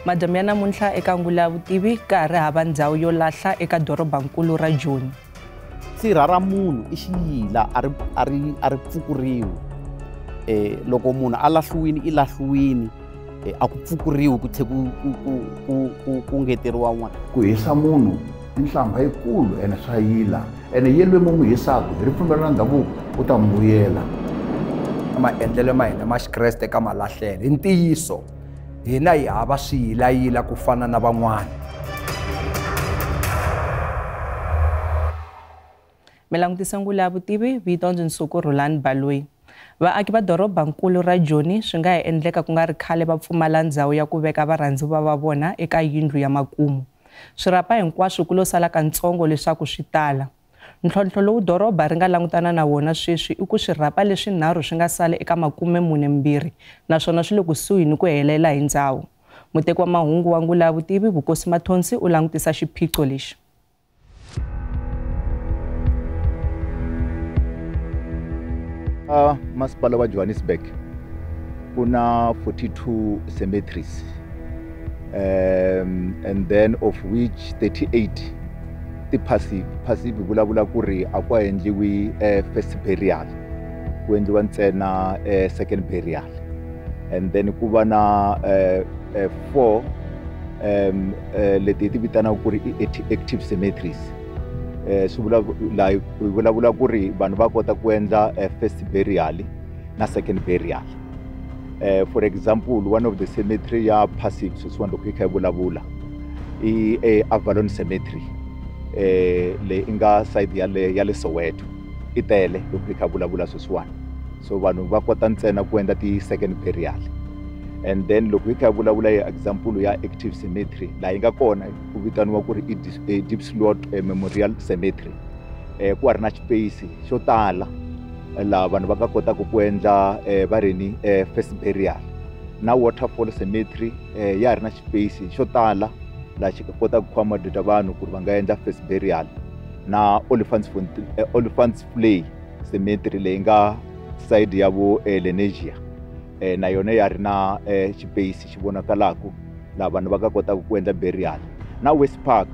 Madyambu ya namuntlha eka Ngula ya Vutivi ka ha ri hava ndhawu yo lahla eka dorobankulu ra Joni. Sirha ra munhu i xiyila a ri pfukuriwi. Loko munhu a lahliwile i lahliwile, a ku pfukuriwi ku tlhe ku ngeteriwa un'wana. Ku hisa munhu i nhlambha yikulu ene swa yila, ene ye loyi mu n'wi hisaka hi ripfumelo ra ndhavuko u ta n'wi vuyela. Maendlelo ma hina ma Xikreste ka malahlelo hi ntiyiso hina hi hava swiyilayila ku fana na van'wana. Mi langutisa Ngula ya Vutivi, vito ndzi Nsuku Rhulani Baloyi. Vaaki va dorobankulu ra Joni swi nga ha endleka ku nga ri khale va pfumala ndhawu ya ku veka varhandziwa va vona eka yindlu ya makumu. Swirhapa hinkwaswo ku lo sala katsongo leswaku swi tala. Ntlhontlho lowu doroba ri nga langutana na wona sweswi i ku swirhapa leswinharhu swi nga sala eka 42 naswona swi le kusuhi ni ku helela hi ndhawu. Muteki wa mahungu wa Ngula ya Vutivi Vukosi Mathonsi u langutisa xiphiqo lexi. Masipala wa Johannesburg ku na 42 cemeteries, and then of which 38 ti passive. Passive vulavula ku ri a ku endliwi first burial, ku endliwa ntsena second burial, and then ku va na 4 leti ti vitanaka ku ri i active cemeteries. Swi vulavula ku ri vanhu va kota ku endla first burial na second burial. For example, one of the cemetery ya passive sweswiwani loko hi kha hi vulavula i Avalon Cemetery, leyi i nga side ya le Soweto, i tele loko hi kha hi vulavula sweswiwani. So vanhu va kota ntsena ku endla ti-second burial. And then loko hi kha hi vulavula hi example ya active cemetery laha yi nga kona ku vitaniwa ku ri i Diepsloot Memorial Cemetery, ku ha ri na xipeyisi xo tala laha vanhu va nga kotaka ku endla va ri ni first burial. Na Waterfall Cemetery ya ha ri na xipeyisi xo tala laha xi kotaka ku accommodate vanhu ku ri va nga endla first burial. Na Olifants Vlei Cemetery leyi nga side ya vo Lenasia, na yona ya ri na xipeyisi xi vonakalaka laha vanhu va nga kotaka ku endla burial. Na West Park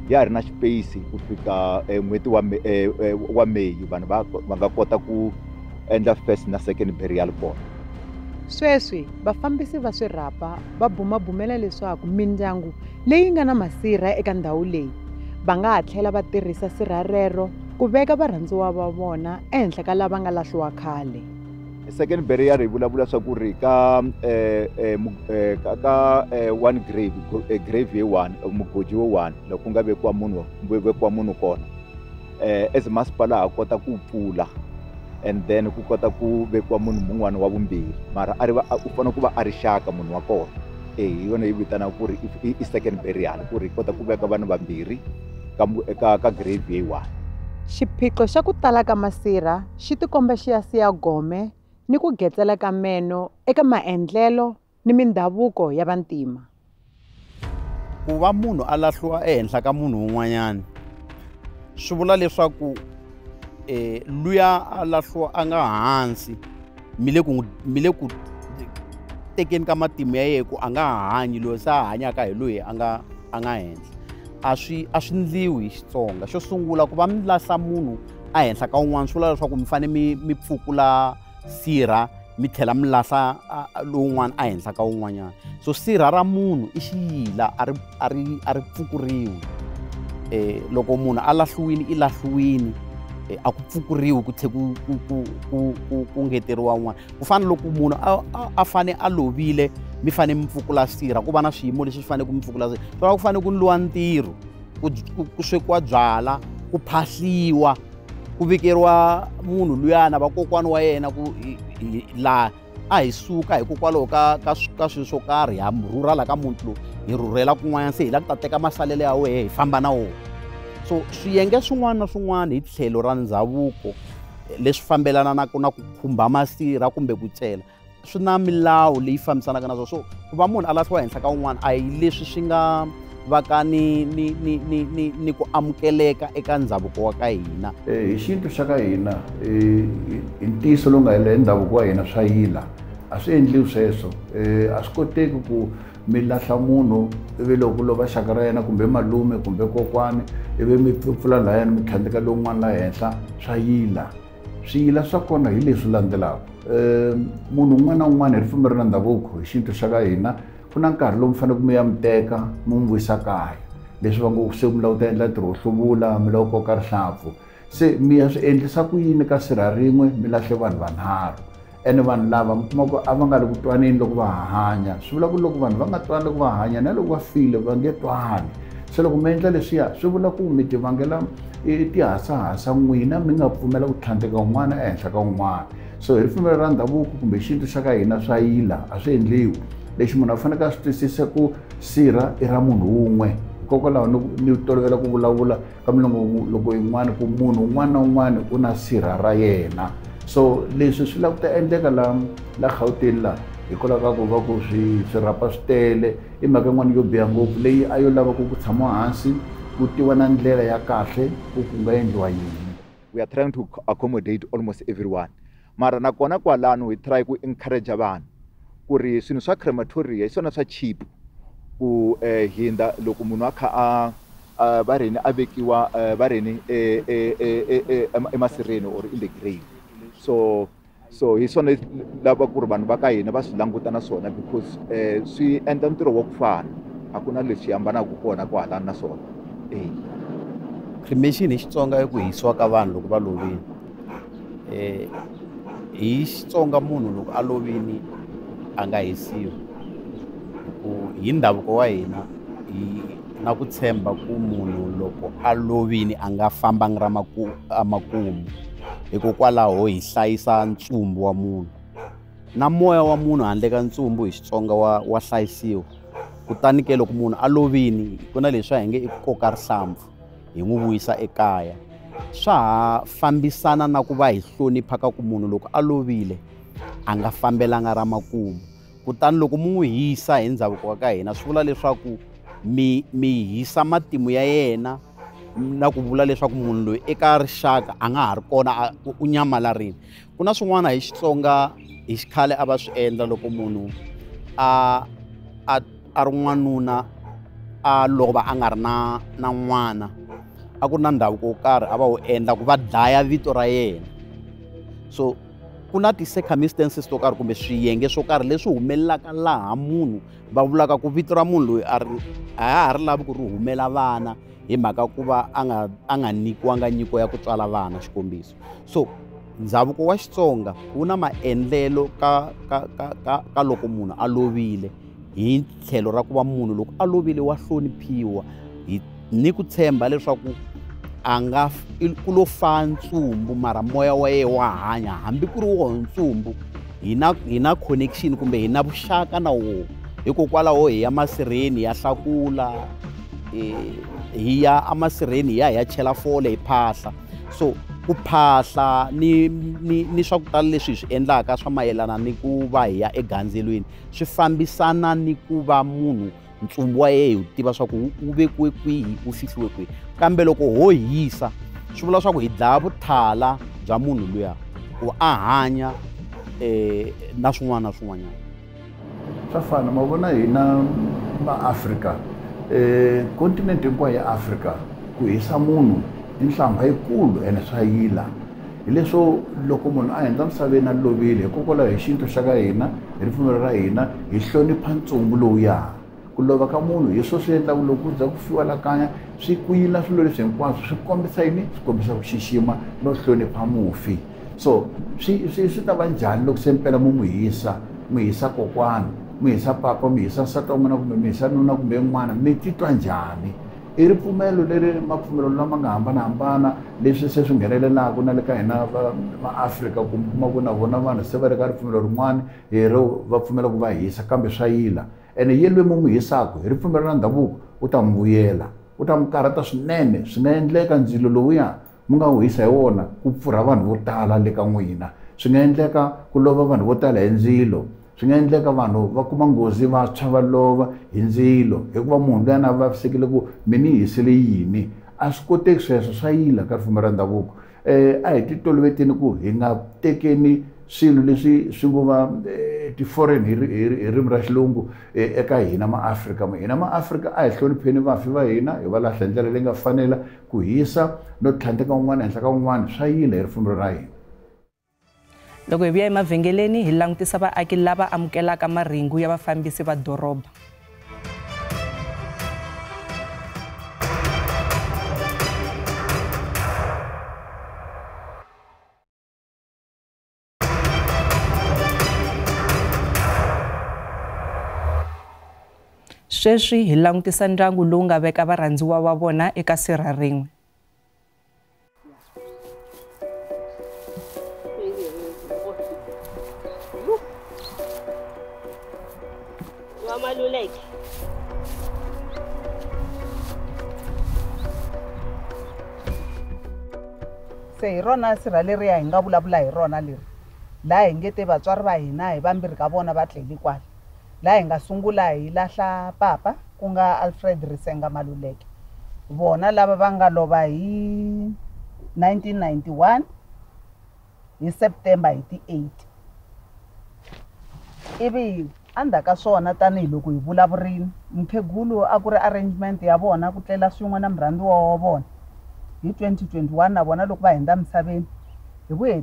ya ri na xipeyisi ku fika n'hweti wa May, vanhu va nga kota ku endla first na second burial kona. Sweswi vafambisi va swirhapa va bumabumela leswaku mindyangu leyi nga na masirha eka ndhawu leyi va nga ha tlhela va tirhisa sirha rero ku veka varhandziwa va vona ehenhla ka lava nga lahliwa khale. Second burial hi vulavula swa ku ri ka ka one grave, grave ye one, mugodi wo one loko ku nga vekiwa munhu kona, as masipala ha kota ku pfula and then ku kota ku vekiwa munhu mun'wana wa vumbirhi, mara a ri u fanele ku va a ri xaka munhu wa kona. Hi yona yi vitanaka ku ri i second burial, ku ri kota ku veka vanhu vambirhi ka grave ye one. Xiphiqo xa ku tala ka masirha xi tikomba xi ya siya gome ni ku getsela ka meno eka maendlelo ni mindhavuko ya vantima. Ku va munhu a lahliwa ehenhla ka munhu un'wanyana swi vula leswaku luya a lahliwa a nga hansi mi le ku tekeni ka matimu ya yena ku a nga hanyi, loyi se a hanyaka hi loyi a nga henhla. A swi ndliwi hi Xitsonga. Xo sungula, ku va mi lahla munhu a henhla ka un'wana swi vula leswaku mi fanele mi pfukula sirha mi tlhela mi lahla lowun'wana a henhla ka un'wanyana. So sirha ra munhu i xiyila, a ri pfukuriwi. Loko munhu a lahliwile i lahliwile, a ku pfukuriwi ku tlhe ku ngeteriwa un'wana. Ku fana loko munhu a fane a lovile mi fane mi pfukula sirha, ku va na swiyimo leswi swi fanele ku mi pfukula sirha. Swi ku fanele ku ndliwa ntirho, ku swekiwa byala, ku phahliwa, ku vekeriwa munhu luyana vakokwani wa yena ku laha a hi suka hikokwalaho ka swilo swo karhi, ha rhurha la ka muti lowu hi rhurhela kun'wanyana, se hi lava ku ta teka masalelo ya wehe hi famba na wona. So swiyenge swin'wana na swin'wana hi tlhelo ra ndhavuko leswi fambelanaka na ku khumba masirha kumbe ku cela swi na milawu leyi fambisanaka na swona. So ku va munhu a lahliwa henhla ka un'wana a hi leswi swi nga va ka ni ku amukeleka eka ndhavuko wa ka hina. Hi xintu xa ka hina, hi ntiyiso lowu nga hi ndhavuko wa hina swa yila, a swi endliwi sweswo. A swi koteki ku mi lahla munhu ivi loko ku lova xaka ra yena kumbe malume kumbe kokwani ivi mi pfula lahayani mi tlhandleka lowun'wana laha henhla, swa yila. Swiyila swa kona hi leswi landzelaka. Munhu un'wana na un'wana hi ripfumelo ra ndhavuko hi xintu xa ka hina ku na nkarhi lowu mi faneleke mi ya mi teka mi n'wi vuyisa kaya, leswi va ngo se mi lava ku ta endla ntirho wo hluvula, mi lava ku koka rihlampfu. Se mi ya swi endlisa ku yini ka sirha rin'we mi lahle vanhu vanharhu? Ene vanhu lava mi kuma ku a va nga ri ku twaneni loko va hanya, swi vula ku loko vanhu va nga twani loko va hanya na loko va file va nge twani. Se loko mi endla leswiya swi vula ku mi ti vangela tihasahasa n'wina mi nga pfumela ku tlhandleka un'wana ehenhla ka un'wana. So hi ripfumelo ra ndhavuko kumbe xintu xa ka hina swa yila, a swi endliwi. Lexi munhu a faneleke a swi twisisa ku sirha i ra munhu wun'we. Hikokwalaho ni tolovela ku vulavula ka minongonoko yin'wana ku munhu un'wana na un'wana u na sirha ra yena. So leswi swi lava ku ta endleka la Gauteng la hikwalaho ka ku va ku swirhapa swi tele, i mhaka yin'wana yo biha ngopfu leyi a yo lava ku tshamiwa hansi ku tiwa na ndlela ya kahle ku ku nga endliwa yini. We are trying to accommodate almost everyone. Mara nakona kwalano hi try ku encourage vanhu ku ri swilo swa crematoria hi swona swa cheap ku hindza loko munhu a kha a va rini a vekiwa va rini emasirheni or in the grave. So hi swona lava ku ri vanhu va ka hina va swi languta na swona because swi endla ntirho wa ku fana, a ku na leswi hambanaka kona kwahalani na swona. Cremation hi Xitsonga i ku hisiwa ka vanhu loko va lovile. Hi Xitsonga munhu loko a lovile a nga hisiwi, ku hi ndhavuko wa hina hi na ku tshemba ku munhu loko a lovile a nga fambangi ra makumu. Hikokwalaho hi hlayisa ntsumbu wa munhu na moya wa munhu handle ka ntsumbu hi Xitsonga wa hlayisiwa. Kutani ke loko munhu a lovile ku na leswi hi nge i ku koka rihlampfu hi n'wi vuyisa ekaya. Swa ha fambisana na ku va hi hlonipha ka ku munhu loko a lovile a nga fambelanga ra makumu. Kutani loko mu n'wi hisa hi ndhavuko wa ka hina swi vula leswaku mi hisa matimu ya yena na ku vula leswaku munhu loyi eka rixaka a nga ha ri kona, u nyamalarile. Ku na swin'wana hi Xitsonga hi xikhale a va swi endla loko munhu a ri n'wanuna a lova a nga ri na n'wana, a ku ri na ndhavuko wo karhi a va wu endla ku va dlaya vito ra yena. So ku na ti-circumstances to karhi kumbe swiyenge swo karhi leswi humelelaka laha munhu va vulaka ku vito ra munhu loyi a ha ha ri lavi ku ri humela vana hi mhaka ku va a nga nyikiwanga nyiko ya ku tswala vana, xikombiso. So ndhavuko wa Xitsonga wu na maendlelo ka loko munhu a lovile hi tlhelo ra ku va munhu loko a lovile wa hloniphiwa ni ku tshemba leswaku a nga ku lo fa ntsumbu mara moya wa yena wa hanya, hambi ku ri woho ntsumbu hi na connection kumbe hi na vuxaka na wona. Hikokwalaho hi ya masirheni ya hlakula, hi ya emasirheni hi ya chela fole hi phahla. So ku phahla ni swa ku tala leswi hi swi endlaka swa mayelana ni ku va hi ya egandzelweni swi fambisana ni ku va munhu ntsumbu wa yena hi tiva swa ku wu vekiwe kwihi, wu fihliwe kwihi. Kambe loko ho hisa swi vula swa ku hi dlaya vuthala bya munhu luya ku a hanya na swin'wana na swin'wanyana. Swa fana ma vona hina maAfrika, continent hinkwayo ya Afrika ku hisa munhu i nhlambha yikulu ene swa yila. Hi leswo loko munhu a hundza misaveni a lovile, hikokwalaho hi xintu xa ka hina hi ripfumelo ra hina hi hlonipha ntsumbu lowuya. Ku lova ka munhu hi swo swi endlaka loko ku za ku fiwa la kaya swi ku yila swilo leswi hinkwaswo swi kombisa yini? Swi kombisa ku xixima no hlonipha mufi. So swi ta va njhani loko se mpela mu n'wi hisa, mi hisa kokwana, mi hisa papa, mi hisa nsati wa n'wina kumbe mi hisa nuna kumbe n'wana, mi titwa njhani? I ripfumelo leri mapfumelo lama nga hambanahambana leswi se swi nghenelelaka na le ka hina maAfrika, ku mi kuma ku na vona vanhu se va ri ka ripfumelo rin'wana hi ro va pfumela ku va hisa kambe swa yila. Ene ye loyi mu n'wi hisaka hi ripfumelo ra ndhavuko u ta n'wi vuyela, u ta n'wi karhata swinene. Swi nga endleka ndzilo lowuya mi nga wu hisa hi wona ku pfurha vanhu vo tala le ka n'wina, swi nga endleka ku lova vanhu vo tala hi ndzilo, swi nga endleka vanhu va kuma nghozi va tshwa va lova hi ndzilo hikuva munhu luya na vavisekile ku mi ni hisele yini. A swi koteki sweswo, swa yila ka ripfumelo ra ndhavuko. A hi ti toloveteni ku hi nga tekeni Swilo leswi swi ngo va ti-foreign hi ririmi ra xilungu eka hina maAfrika. Hina maAfrika a hi hlonipheni vafi va hina, hi va lahla hi ndlela leyi nga fanela. Ku hisa no tlhandleka un'wana henhla ka un'wana swa yila hi ripfumelo ra hina. Loko hi vuya emavhengeleni hi langutisa vaaki lava amukelaka marhengu ya vafambisi va doroba. Sweswi hi langutisa ndyangu lowu nga veka varhandziwa va vona eka sirha rin'we. Se hi rona sirha leriya hi nga vulavula hi rona leri, laha hi nge te vatswari va hina hi vambirhi ka vona va tleli kwala. Laha hi nga sungula hi lahla papa ku nga Alfred Risenga Maluleke, vona lava va nga lova hi 1991 hi September hi ti 8. Ivi endzhaku ka swona tanihiloko hi vulavurile, mukhegulu a ku ri arrangement ya vona ku tlela swin'we na murhandziwa wa vona hi 2021, na vona loko va hundza misaveni hi vuye hi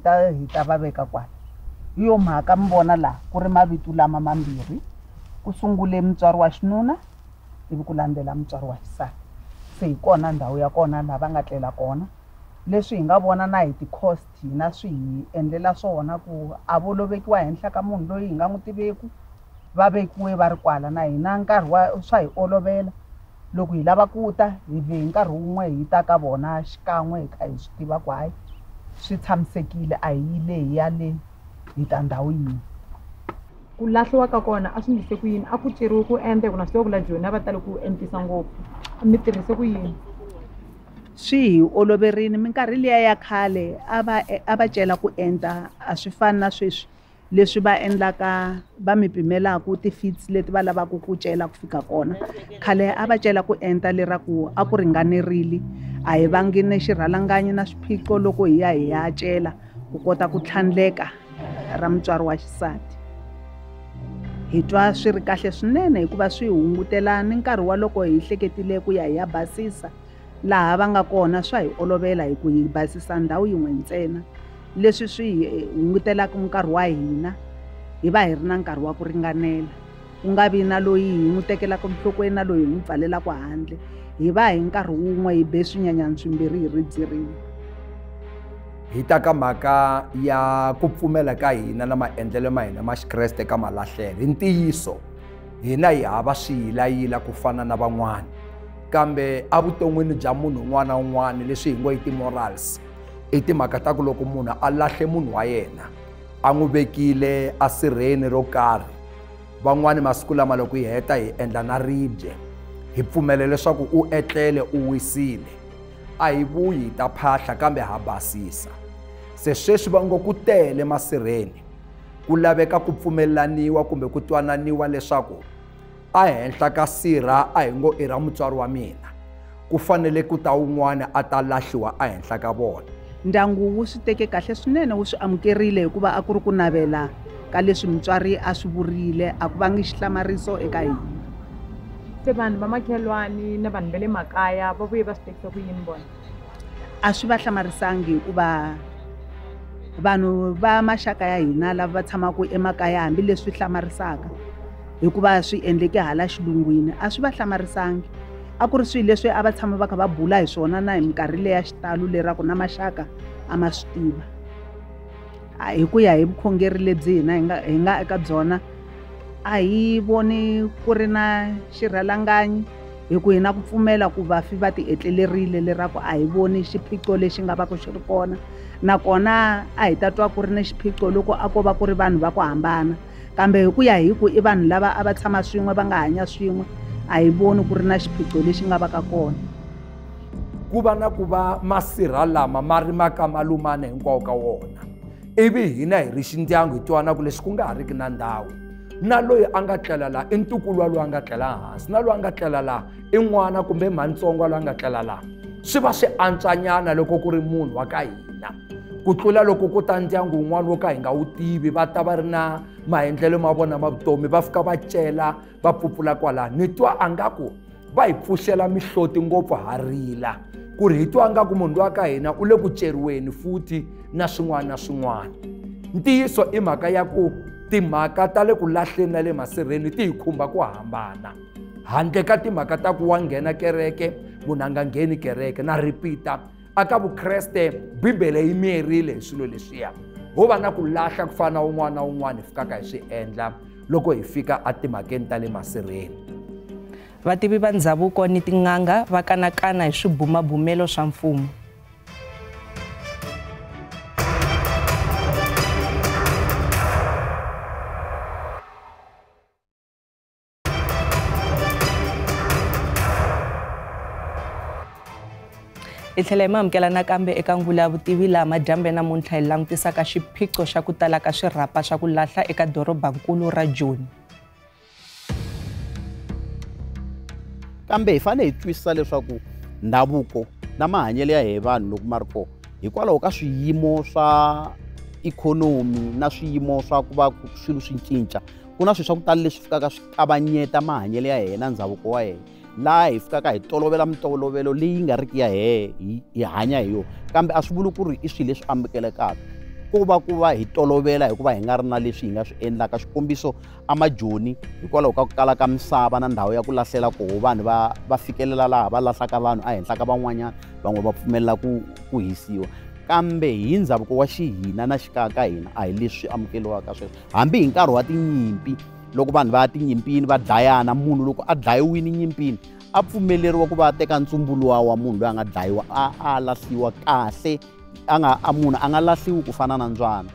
ta va veka kwala. Hi yo mhaka mi vona laha ku ri mavito lama mambirhi, ku sungule mutswari wa xinuna ivi ku landzela mutswari wa xisati. Se hi kona ndhawu ya kona laha va nga tlela kona. Leswi hi nga vona na hi ti-cost hina swi hi endlela swona ku a vo lovekiwa henhla ka munhu loyi hi nga n'wi tiveku, va vekiwe va ri kwala. Na hina nkarhi wa swa hi olovela loko hi lava ku ta hi ve hi nkarhi wun'we hi ta ka vona xikan'we, hi kha hi swi tiva ku hayi swi tshamisekile, a hi yi le hi ya le, hi ta ndhawu yin'we. Ku lahliwa ka kona a swi ndlise ku yini? A ku ceriwe ku enta hi ku na swi tiva ku la Joni a va tali ku entisa ngopfu, mi tirhise ku yini? Swi hi oloverile. Minkarhi liya ya khale a va cela ku enta, a swi fani na sweswi leswi va endlaka va mi pimelaka ti-fits leti va lavaka ku cela ku fika kona. Khale a va cela ku enta leraku a ku ringanerile, a hi vangi ni xirhalanganyi na swiphiqo loko hi ya hi ya cela ku kota ku tlhandleka ra mutswari wa xisati. Hi twa swi ri kahle swinene hikuva swi hungutela ni nkarhi wa loko hi hleketile ku ya hi ya basisa laha va nga kona, swa hi olovela hi ku hi basisa ndhawu yin'we ntsena. Leswi swi hi hungutelaka nkarhi wa hina, hi va hi ri na nkarhi wa ku ringanela, ku nga vi na loyi hi n'wi tekelaka enhlokweni na loyi hi n'wi pfalelaka handle. Hi va hi nkarhi wun'we hi be swinyenyana swimbirhi hi ribye rin'we. Hi ta ka mhaka ya ku pfumela ka hina na maendlelo ma hina ma Xikreste ka malahlelo. Hi ntiyiso hina hi hava swiyilayila ku fana na van'wana, kambe evuton'wini bya munhu un'wana na un'wana leswi hi ngo i ti-morals, i timhaka ta ku loko munhu a lahle munhu wa yena a n'wi vekile esirheni ro karhi, van'wani masiku lama loko hi heta hi endla na ribye hi pfumela leswaku u etlele u wisile, a hi vuyi hi ta phahla kambe ha basisa. Se sweswi va ngo ku tele masirheni, ku laveka ku pfumelaniwa kumbe ku twananiwa leswaku a henhla ka sirha a hi ngo i ra mutswari wa mina, ku fanele ku ta un'wana a ta lahliwa ehenhla ka vona. Ndyangu wu swi teke kahle swinene, wu swi amukerile hikuva a ku ri ku navela ka leswi mutswari a swi vurile, a ku vangi xihlamariso eka hina. Se vanhu va makhelwani na vanhu va le makaya va vuye va swi tekisa ku yini vona? A swi va hlamarisangi hikuva vanhu va maxaka ya hina lava va tshamaka emakaya, hambileswi hlamarisaka hikuva swi endleke hala xilungwini, a swi va hlamarisangi. A ku ri swilo leswi a va tshama va kha va bula hi swona na hi minkarhi leya xitalo leraku na maxaka a ma swi tiva. Hi ku ya hi vukhongeri lebyi hina hi nga eka byona, a hi voni ku ri na xirhalanganyi hi ku hina ku pfumela ku vafi va ti etlelerile leraku a hi voni xiphiqo lexi nga va ku xi ri kona. Nakona a hi ta twa ku ri na xiphiqo loko a ko va ku ri vanhu va ku hambana, kambe hi ku ya hi ku i vanhu lava a va tshama swin'we va nga hanya swin'we, a hi voni ku ri na xiphiqo lexi nga va ka kona. Ku va na ku va masirha lama ma ri ma ka malumana hinkwawo ka wona, ivi hina hi ri xindyangu hi twana ku leswi ku nga ha riki na ndhawu, na loyi a nga tlela laha i ntukulu wa loyi a nga tlela hansi, na loyi a nga tlela laha i n'wana kumbe mhanitsongo loyi a nga tlela laha, swi va swi antswanyana loko ku ri munhu wa ka hina. Ku tlula loko ku ta ndyangu wun'wana wo ka hi nga wu tivi, va ta va ri na maendlelo ma vona ma vutomi, va fika va cela va pfupfula kwalano. Ni twa a nga ku va hi pfuxela mihloti ngopfu ha rila ku ri hi twa nga ku munhu lowa ka hina u le ku ceriweni futhi na swin'wana na swin'wana. Ntiyiso i mhaka ya ku timhaka ta le ku lahleni na le masirheni ti hi khumba ku hambana. Handle ka timhaka ta ku wa nghena kereke, munhu a nga ngheni kereke. Na repeat-a, aka Vukreste Bibele yi miyerile hi swilo leswiya. Ho va na ku lahla ku fana na un'wana na un'wana hi fikaka hi swi endla loko hi fika etimhakeni ta le masirheni. Vativi va ndhavuko ni tin'anga va kanakana hi swibumabumelo swa mfumo. Hi tlhela hi mi amukela nakambe eka Ngula ya Vutivi, laha madyambu ya namuntlha hi langutisaka xiphiqo xa ku tala ka swirhapa swa ku lahla eka dorobankulu ra Joni. Kambe hi fanele hi twisisa leswaku ndhavuko na mahanyelo ya hi vanhu loko ma ri kona hikwalaho ka swiyimo swa ikhonomi na swiyimo swa ku va swilo swi cinca, ku na swilo swa ku tala leswi fikaka swi kavanyeta mahanyelo ya hina na ndhavuko wa hina, laha hi fikaka hi tolovela mitolovelo leyi nga riki ya hehe hi hanya hi yona. Kambe a swi vuli ku ri i swilo leswi amukelekaka, ko va ku va hi tolovela hikuva hi nga ri na leswi hi nga swi endlaka. Xikombiso, amajoni hikwalaho ka ku kala ka misava na ndhawu ya ku lahlela koho, vanhu va fikelela laha va lahlaka vanhu ehenhla ka van'wanyana, van'we va pfumelela ku hisiwa. Kambe hi ndhavuko wa xihina na xikaya ka hina a hi leswi amukeriwaka sweswo. Hambi hi nkarhi wa tinyimpi, loko vanhu va ya tinyimpini va dlayana, munhu loko a dlayiwile nyimpini a pfumeleriwa ku va a teka ntsumbu luwa wa munhu loyi a nga dlayiwa, a lahliwa kahle, a nga munhu a nga lahliwi ku fana na ndzwana.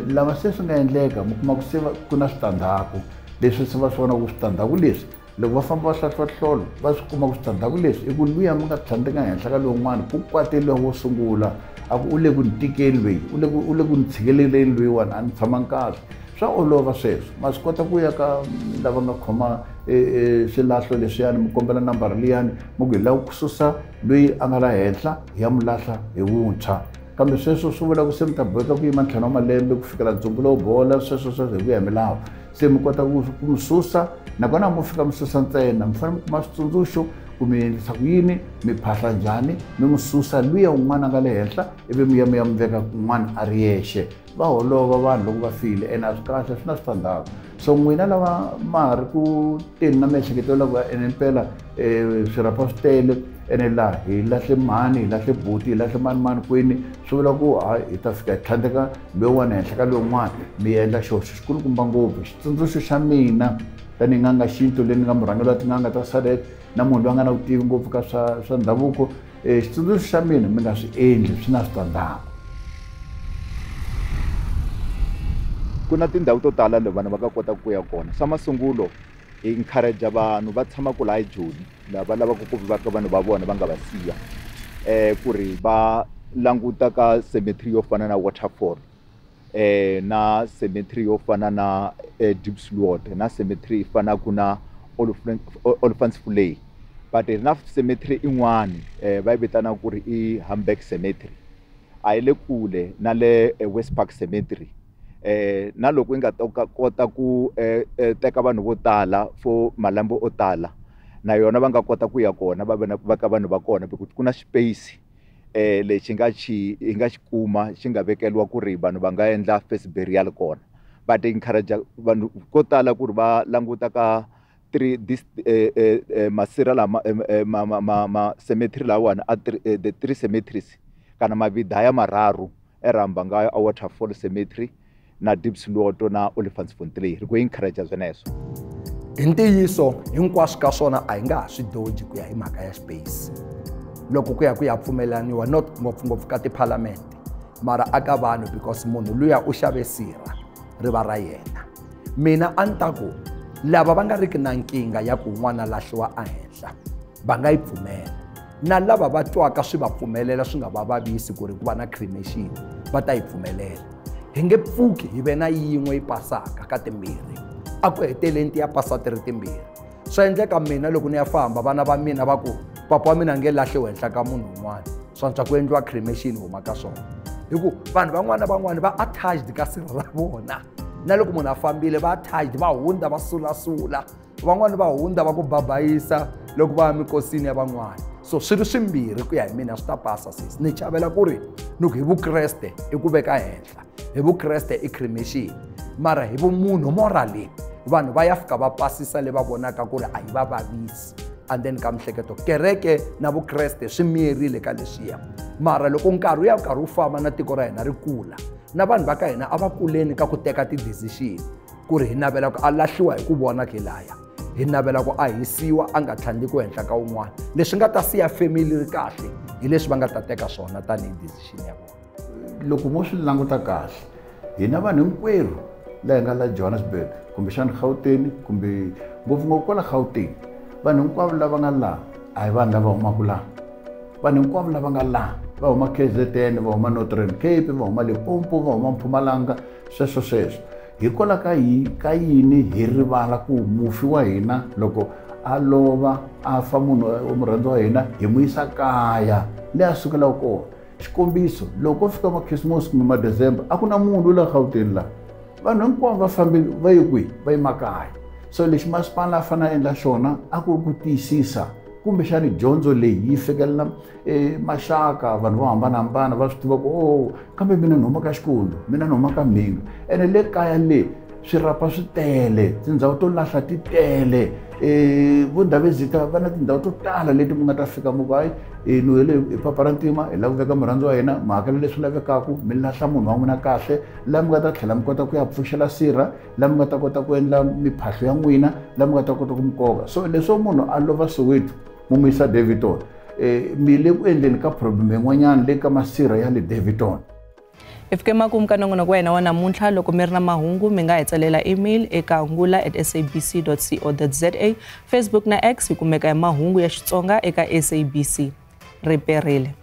Lava se swi nga endleka mi kuma ku se ku na switandzhaku leswi se va swi vona ku switandzhaku leswi loko va famba va hlahliwa hlolo va swi kuma ku switandzhaku leswi i ku luya mi nga tlhandleka henhla ka lowun'wana ku kwateliwa wo sungula, a ku u le ku ni tikeni loyi, u le ku ni tshikeleleni loyiwani, a ni tshamangi kahle. Swa olova sweswo, ma swi kota ku ya ka lava nga khoma swilahlo leswiyani, mi kombela nambara liyani, mi ku hi lava ku susa loyi a nga la henhla hi ya mu lahla hi vuntshwa. Kambe sweswo swi vula ku se mi ta boheka ku yima ntlhanu wa malembe ku fikela ntsumbu lowo bola, sweswo sweswo hi ku ya hi milawu. Se mi kota ku mi susa, nakona mo fika mi susa ntsena, mi fanele mi kuma switsundzuxo ku mi endlisa ku yini, mi phahla njhani, mi n'wi susa luya un'wana a nga le henhla ivi mi ya mi ya mi veka kun'wana a ri yexe. Va holova vanhu loko va file, ene a swi kahle, swi na switandzhaku. So n'wina lava ma ha ri ku teni na miehleketo ya ku ene mpela swirhapa swi tele, ene laha hi lahle mhani, hi lahle buti, hi lahle manimani kwini, swi vula ku hayi hi ta fika hi tlhandleka lowun'wana henhla ka lowun'wana, mi endla xihoxo xikulukumba ngopfu. Xitsundzuxo xa mina tanihi n'anga xintu leyi ni nga murhangeri wa tin'anga ta SADC na munhu loyi a nga na vutivi ngopfu ka swa ndhavuko, xitsundzuxo xa mina mi nga swi endli, swi na switandzhaku. Ku na tindhawu to tala leti vanhu va nga kotaka ku ya kona. Xa masungulo hi encourage vanhu va tshamaka laha eJoni, lava lavaka ku va ka vanhu va vona va nga va siya, ku ri va languta ka cemetery yo fana na Waterfall, na cemetery yo fana na Diepsloot, na cemetery yi fanaka na Olifantsvlei. But hi na cemetery yin'wani va yi vitanaka ku ri i Hamburg Cemetery, a yi le kule na le West Park Cemetery. Na loko yi nga kota ku teka vanhu vo tala for malembe o tala, na yona va nga kota ku ya kona va va ka vanhu va kona, because ku na space lexi nga xi hi nga xi kuma xi nga vekeriwa ku ri vanhu va nga endla first burial kona. But encourage vanhu ko tala ku ri va languta ka three this masirha lama ma cemetery lawani a the three cemeteries kana mavidaya marharhu eRambangaya a Waterfall Cemetery na Diepsloot na Olifantsfontein. Ri ku encourage sweswo. Hi ntiyiso hinkwaswo ka swona a hi nga ha swi doji ku ya hi mhaka ya space. Loko ku ya ku ya pfumelaniwa not ngopfungopfu ka tiphalamende, mara aka vanhu because munhu luya u xave sirha ri va ra yena. Mina a ni ta ku lava va nga riki na nkingha ya ku un'wana lahliwa ehenhla va nga yi pfumela, na lava va twaka swi va pfumelela swi nga va vavisi ku ri ku va na cremation va ta yi pfumelela. Hi nge pfuki hi ve na yin'we yi pasaka ka timbirhi, a ku heteleni ti ya pasa ti ri timbirhi. Swa endleka mina loko ni ya famba vana va mina va ku papa wa mina a nge lahliwi henhla ka munhu un'wana, swa antswa ku endliwa cremation huma ka swona. Hi ku vanhu van'wana na van'wana va attached ka sirha ra vona. Na loko munhu a fambile va attached, va hundza va sulasula. Van'wani va hundza va ku babayisa loko va ya minkosini ya van'wana. So swi ri swimbirhi ku ya hi mina swi ta pasa sesi. Ni chavela ku ri ni ku hi Vukreste i ku veka henhla, hi Vukreste i cremation, mara hi vumunhu morally vanhu va ya fika va pasisa le va vonaka ku ri a yi va vavisi. And then ka mihleketo kereke na Vukreste swi miyerile ka leswiya. Mara loko nkarhi wu ya karhi wu famba na tiko ra hina ri kula, na vanhu va ka hina a va kuleni ka ku teka ti-decision ku ri hi navela ku a lahliwa hi ku vona ke laya, hi navela ku a hisiwa a nga tlhandleki henhla ka wun'wana. Leswi nga ta siya family ri kahle hi leswi va nga ta teka swona tanihi decision ya vona. Loko mo swi languta kahle, hina vanhu hinkwerhu laha hi nga la Johannesburg kumbexana Gauteng kumbe ngopfungopfu kwala Gauteng, vanhu hinkwavo lava nga laha a hi vanhu lava humaka laha. Vanhu hinkwavo lava nga laha va huma KZN, va huma Northern Cape, va huma Limpopo, va huma Mpumalanga, sweswo sweswo. Hikwalaho ka yini hi rivala ku mufi wa hina loko a lova a fa munhu wa murhandzi wa hina hi n'wi yisa kaya leyi a sukelaka kona. Xikombiso, loko ko fika makhisimusi kumbe ma-December a ku na munhu laha Gauteng laha, vanhu hinkwavo va fambe va ye kwihi? Va ye makaya. So lexi masipala a fanele a endla xona a ku ri ku tiyisisa kumbexani dyondzo leyi yi fikelela maxaka, vanhu vo hambanahambana va swi tiva ku oh kambe mina ni huma ka Xikundu, mina ni huma ka Mhinga. Ene le kaya le swirhapa swi tele, tindhawu to lahla ti tele, vo Ndhavezitha va na tindhawu to tala leti mi nga ta fika mi ku hayi ni wele hi papa ra ntima, hi lava ku veka murhandzi wa hina, mi hakela leswi lavekaka, mi lahla munhu wa n'wina kahle, laha mi nga ta tlhela mi kota ku ya pfuxela sirha, laha mi nga ta kota ku endla miphahlo ya n'wina, laha mi nga ta kota ku mi koka. So leswo munhu a lova Soweto mu n'wi yisa Daveyton, mi le ku endleni ka problem yin'wanyana le ka masirha ya le Daveyton. Hi fike makumu ka nongonoko wa hina wa namuntlha. Loko mi ri na mahungu mi nga hi tsalela email eka ngula@sabc.co.za, Facebook na X hi kumeka hi mahungu ya Xitsonga eka SABC. Riperile.